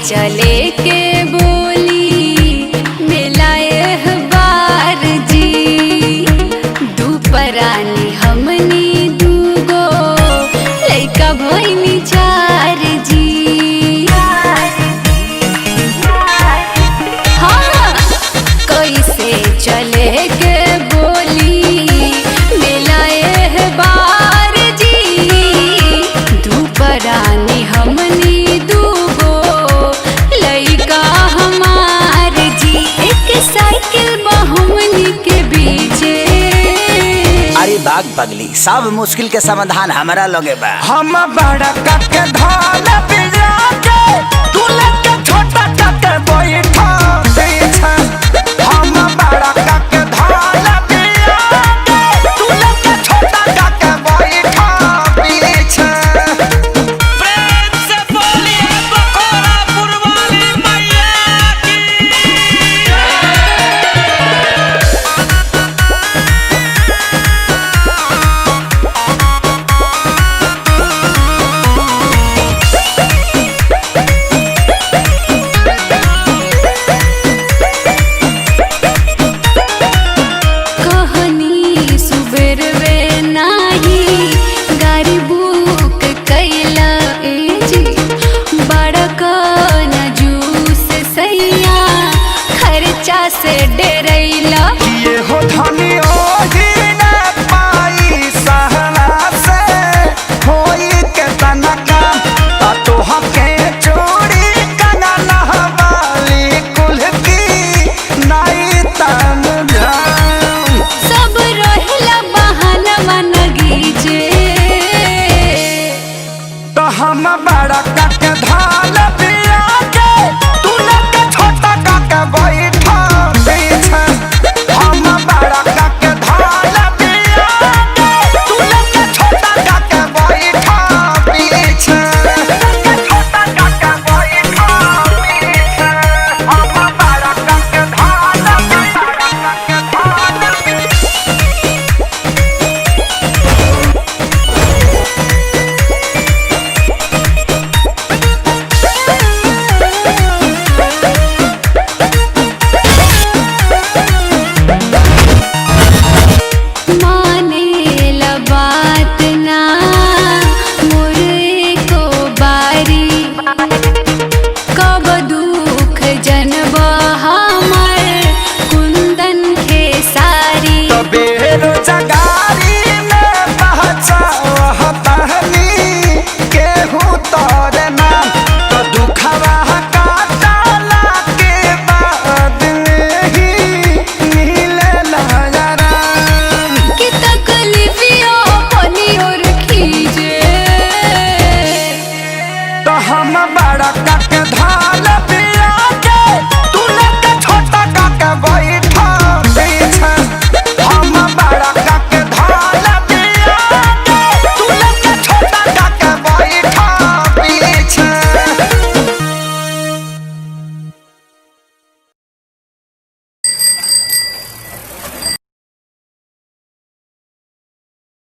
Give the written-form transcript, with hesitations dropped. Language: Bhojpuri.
चले के बोली मिलाए बार जी। दू परानी हमनी दूगो लइका भइनी चार जी। हाँ, कैसे चले के बोली मिलाए बार जी। दू परानी हमनी दूगो लइका हमार जी। एक साइकिल बा हमनी के बीचे। अरे भाग पगली, सब मुश्किल के समाधान हमारा लगे बा। हम बड़ा कक धान बिया के तू लेके छोटा कक बैठा।